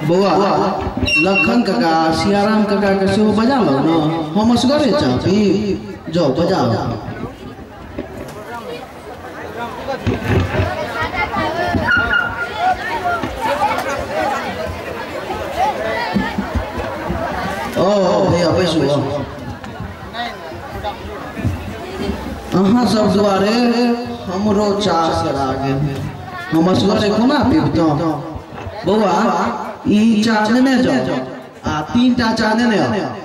बौआ लखन काका सियाराम काका के सेहो बजा लो न, हम असगरे चाह पीब, जाओ बजाओ। ओ भैया बैसू, अहाँ सब दुआरे हमरो चाह सरा गेल, हम असगरे कोना पीबतहुँ। बौआ ई चाह नेने जाओ आ 3 टा चाह नेने आउ।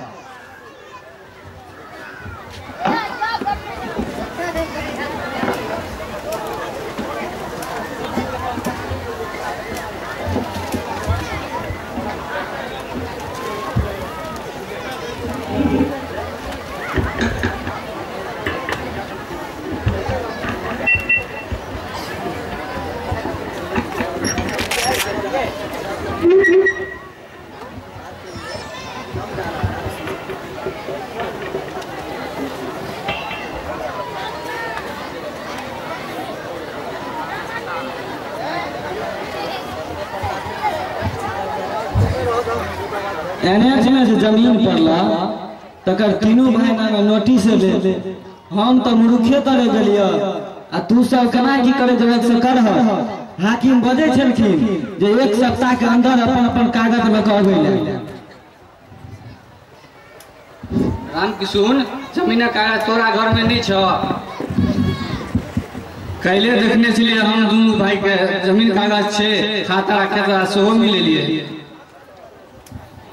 एनएच में जे जमीन पड़ला तकर तीनू भाई नामे नोटिस एलै। हम तो मुरुखे तरे गेलियै आ तू सब केना की करे जेबै से करह। हाकिम बजै छलखिन जे 1 सप्ताह के अंदर अपन अपन कागज लऽ कऽ अबै लए। रामकिशुन, जमीनक कागज तोरा घर में नहीं छौ? कैले देखने छलियै हम दुनू भाई के जमीन कागज छै, खाता खेतरा सेहो मिलेलियै।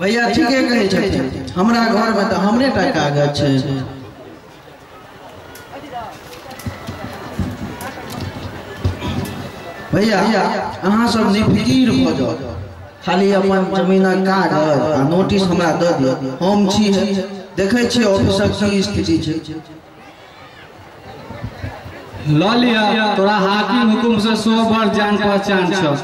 भैया ठीके कहै छथिन, हमरा घर में तऽ हमरे टा कागज छै। भैया अहाँ सब निफिकीर भऽ जाउ, खाली अपन जमीनक कागज आ नोटिस हमरा दऽ दिअ, हम छी देखै छियै ऑफिसक की स्थिति छै। लऽ लिअ, तोरा हाकिम हुकुम से सो बड़ जान पहचान छौ।